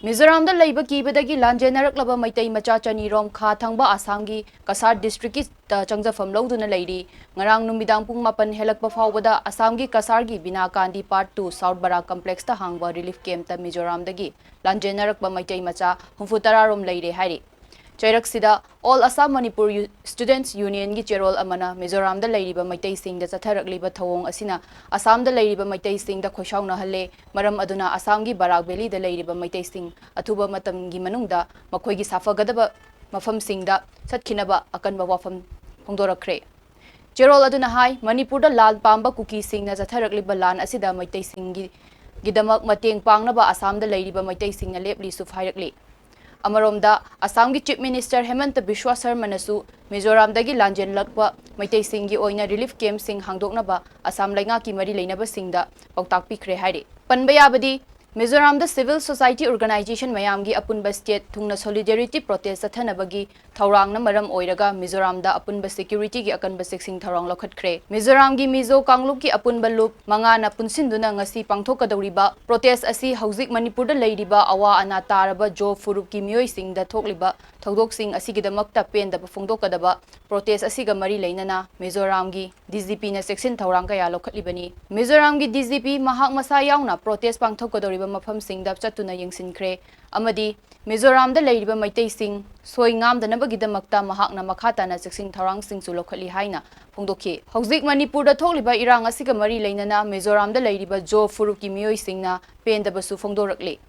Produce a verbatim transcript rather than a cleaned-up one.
ꯃꯤꯖꯣꯔꯥꯝꯗ ꯂꯩꯕ ꯀꯤꯕꯗꯒꯤ ꯂꯥꯟꯖꯦꯟꯅꯔꯛꯂꯕ ꯃꯩꯇꯩ ꯃꯆꯥ ꯆꯅꯤ ꯔꯣꯝ ꯈꯥ ꯊꯪꯕ ꯑꯁꯥꯝꯒꯤ ꯀꯁꯥꯔ ꯗꯤꯁꯇ꯭ꯔꯤꯛꯀꯤꯗ ꯆꯪꯖꯐꯝ ꯂꯧꯗꯨꯅ ꯂꯩꯔꯤ꯫ ꯉꯔꯥꯡ ꯅꯨꯃꯤꯗꯥꯡ ꯄꯨꯡ ꯃꯥꯄꯟ ꯍꯦꯜꯂꯛꯄ ꯐꯥꯎꯕꯗ ꯑꯁꯥꯝꯒꯤ ꯀꯁꯥꯔꯒꯤ ꯕꯤꯅꯥ ꯀꯥꯟꯗꯤ ꯄꯥꯔꯠ ꯇꯨ ꯁꯥꯎꯠ ꯕꯔꯥꯛ ꯀꯝꯄ꯭ꯂꯦꯛꯁꯇ ꯍꯥꯡꯕ ꯔꯤꯂꯤꯐ ꯀꯦꯝꯞꯇ ꯃꯤꯖꯣꯔꯥꯝꯗꯒꯤ ꯂꯥꯟꯖꯦꯟꯅꯔꯛꯄ ꯃꯩꯇꯩ ꯃꯆꯥ ꯍꯨꯝꯐꯨ ꯇꯔꯥ ꯔꯣꯝ ꯂꯩꯔꯦ ꯍꯥꯏꯔꯤ꯫ ꯆꯩꯔꯛꯁꯤꯗ ꯑꯣꯜ ꯑꯁꯥꯝ ꯃꯅꯤꯄꯨꯔ ꯌꯨ-, ꯁ꯭ꯇꯨꯗꯦꯟꯠꯁ ꯌꯨꯅꯤꯌꯟꯒꯤ ꯆꯦꯔꯣꯜ ꯑꯃꯅ ꯃꯤꯖꯣꯔꯥꯝꯗ ꯂꯩꯔꯤꯕ ꯃꯩꯇꯩꯁꯤꯡꯗ ꯆꯠꯊꯔꯛꯂꯤꯕ ꯊꯧꯑꯣꯡ ꯑꯁꯤꯅ ꯑꯁꯥꯝꯗ ꯂꯩꯔꯤꯕ ꯃꯩꯇꯩꯁꯤꯡꯗ ꯈꯣꯏꯁꯥꯎꯅꯍꯜꯂꯦ꯫ ꯃꯔꯝ ꯑꯗꯨꯅ ꯑꯁꯥꯝꯒꯤ ꯕꯔꯥꯛ ꯚꯦꯂꯤꯗ ꯂꯩꯔꯤꯕ ꯃꯩꯇꯩꯁꯤꯡ ꯑꯊꯨꯕ ꯃꯇꯝꯒꯤ ꯃꯅꯨꯡꯗ ꯃꯈꯣꯏꯒꯤ ꯁꯥꯐꯒꯗꯕ ꯃꯐꯝꯁꯤꯡꯗ ꯆꯠꯈꯤꯅꯕ ꯑꯀꯟꯕ ꯋꯥꯐꯝ ꯐꯣꯡꯗꯣꯔꯛꯈ꯭ꯔꯦ꯫ ꯆꯦꯔꯣꯜ ꯑꯗꯨꯅ ꯍꯥꯏ, ꯃꯅꯤꯄꯨꯔꯗ ꯂꯥꯟ ꯄꯥꯝꯕ ꯀꯨꯀꯤꯁꯤꯡꯅ ꯆꯠꯊꯔꯛꯂꯤꯕ ꯂꯥꯟ ꯑꯁꯤꯗ ꯃꯩꯇꯩꯁꯤꯡꯒꯤ, ꯒꯤꯗꯃꯛ ꯃꯇꯦꯡ ꯄꯥꯡꯅꯕ ꯑꯁꯥꯝꯗ ꯂꯩꯔꯤꯕ ꯃꯩꯇꯩꯁꯤꯡꯅ ꯂꯦꯞꯂꯤꯁꯨ ꯍꯥꯏꯔꯛꯂꯤ꯫ ꯑꯃꯔꯣꯝꯗ, ꯑꯁꯥꯝꯒꯤ ꯆꯤꯐ ꯃꯤꯅꯤꯁꯇꯔ ꯍꯦꯃꯟꯇ ꯕꯤꯁ꯭ꯋꯥ ꯁꯔꯃꯅꯁꯨ ꯃꯤꯖꯣꯔꯥꯝꯗꯒꯤ ꯂꯥꯟꯖꯦꯜꯂꯛꯄ ꯃꯩꯇꯩꯁꯤꯡꯒꯤ ꯑꯣꯏꯅ ꯔꯤꯂꯤꯐ ꯀꯦꯝꯞꯁꯤꯡ ꯍꯥꯡꯗꯣꯛꯅꯕ ꯑꯁꯥꯝ ꯂꯩꯉꯥꯛꯀꯤ ꯃꯔꯤ ꯂꯩꯅꯕꯁꯤꯡꯗ ꯄꯥꯎꯇꯥꯛ ꯄꯤꯈ꯭ꯔꯦ ꯍꯥꯏꯔꯤ꯫ ꯄꯟꯕ ꯌꯥꯕꯗꯤ, ꯃꯤꯖꯣꯔꯥꯝꯗ ꯁꯤꯚꯤꯜ ꯁꯣꯁꯥꯏꯇꯤ ꯑꯣꯔꯒꯅꯥꯏꯖꯦꯁꯟ ꯃꯌꯥꯝꯒꯤ ꯑꯄꯨꯟꯕ ꯁ꯭ꯇꯦꯠ ꯊꯨꯡꯅ ꯁꯣꯂꯤꯗꯦꯔꯤꯇꯤ ꯄ꯭ꯔꯣꯇꯦꯁ ꯆꯠꯊꯅꯕꯒꯤ ꯊꯧꯔꯥꯡꯅ ꯃꯔꯝ ꯑꯣꯏꯔꯒ ꯃꯤꯖꯣꯔꯥꯝꯗ ꯑꯄꯨꯟꯕ ꯁꯦꯀ꯭ꯌꯨꯔꯤꯇꯤꯒꯤ ꯑꯀꯟꯕ ꯆꯦꯛꯁꯤꯟ ꯊꯧꯔꯥꯡ ꯂꯧꯈꯠꯈ꯭ꯔꯦ꯫ ꯃꯤꯖꯣꯔꯥꯝꯒꯤ ꯃꯤꯖꯣ ꯀꯥꯡꯂꯨꯞꯀꯤ ꯑꯄꯨꯟꯕ ꯂꯨꯞ ꯃꯉꯥꯅ ꯄꯨꯟꯁꯤꯟꯗꯨꯅ ꯉꯁꯤ ꯄꯥꯡꯊꯣꯛꯀꯗꯧꯔꯤꯕ ꯄ꯭ꯔꯣꯇꯦꯁ ꯑꯁꯤ ꯍꯧꯖꯤꯛ ꯃꯅꯤꯄꯨꯔꯗ ꯂꯩꯔꯤꯕ ꯑꯋꯥ ꯑꯅꯥ ꯇꯥꯔꯕ ꯖꯣ ꯐꯨꯔꯨꯞꯀꯤ ꯃꯤꯑꯣꯏꯁꯤꯡꯗ ꯊꯣꯛꯂꯤꯕ ꯊꯧꯗꯣꯛꯁꯤꯡ ꯑꯁꯤꯒꯤꯗꯃꯛꯇ ꯄꯦꯟꯗꯕ ꯐꯣꯡꯗꯣꯛꯀꯗꯕ ꯄ꯭ꯔꯣꯇꯦꯁ ꯑꯁꯤꯒ ꯃꯔꯤ ꯂꯩꯅꯅ ꯃꯤꯖꯣꯔꯥꯝꯒꯤ ꯗꯤ ꯖꯤ ꯄꯤꯅ ꯆꯦꯛꯁꯤꯟ ꯊꯧꯔꯥꯡ ꯀꯌꯥ ꯂꯧꯈꯠꯂꯤꯕꯅꯤ꯫ ꯃꯤꯖꯣꯔꯥꯝꯒꯤ ꯗꯤ ꯖꯤ ꯄꯤ ꯃꯍꯥꯛ ꯃꯁꯥ ꯌꯥꯎꯅ ꯄ꯭ꯔꯣꯇꯦꯁ ꯄꯥꯡꯊꯣꯛꯀꯗꯧꯔꯤꯕ ꯃꯐꯝꯁꯤꯡꯗ ꯆꯠꯇꯨꯅ ꯌꯦꯡꯁꯤꯟꯈ꯭ꯔꯦ ꯑꯃꯗꯤ ꯃꯤꯖꯣꯔꯥꯝꯗ ꯂꯩꯔꯤꯕ ꯃꯩꯇꯩꯁꯤꯡ ꯁꯣꯏ ꯉꯥꯝꯗꯅꯕꯒꯤꯗꯃꯛꯇ ꯃꯍꯥꯛꯅ ꯃꯈꯥ ꯇꯥꯅ ꯆꯦꯛꯁꯤꯟ ꯊꯧꯔꯥꯡꯁꯤꯡꯁꯨ ꯂꯧꯈꯠꯂꯤ ꯍꯥꯏꯅ ꯐꯣꯡꯗꯣꯛꯈꯤ꯫ ꯍꯧꯖꯤꯛ ꯃꯅꯤꯄꯨꯔꯗ ꯊꯣꯛꯂꯤꯕ ꯏꯔꯥꯡ ꯑꯁꯤꯒ ꯃꯔꯤ ꯂꯩꯅꯅ ꯃꯤꯖꯣꯔꯥꯝꯗ ꯂꯩꯔꯤꯕ ꯖꯣ ꯐꯨꯔꯨꯞꯀꯤ ꯃꯤꯑꯣꯏꯁꯤꯡꯅ ꯄꯦꯟꯗꯕꯁꯨ ꯐꯣꯡꯗꯣꯔꯛꯂꯤ꯫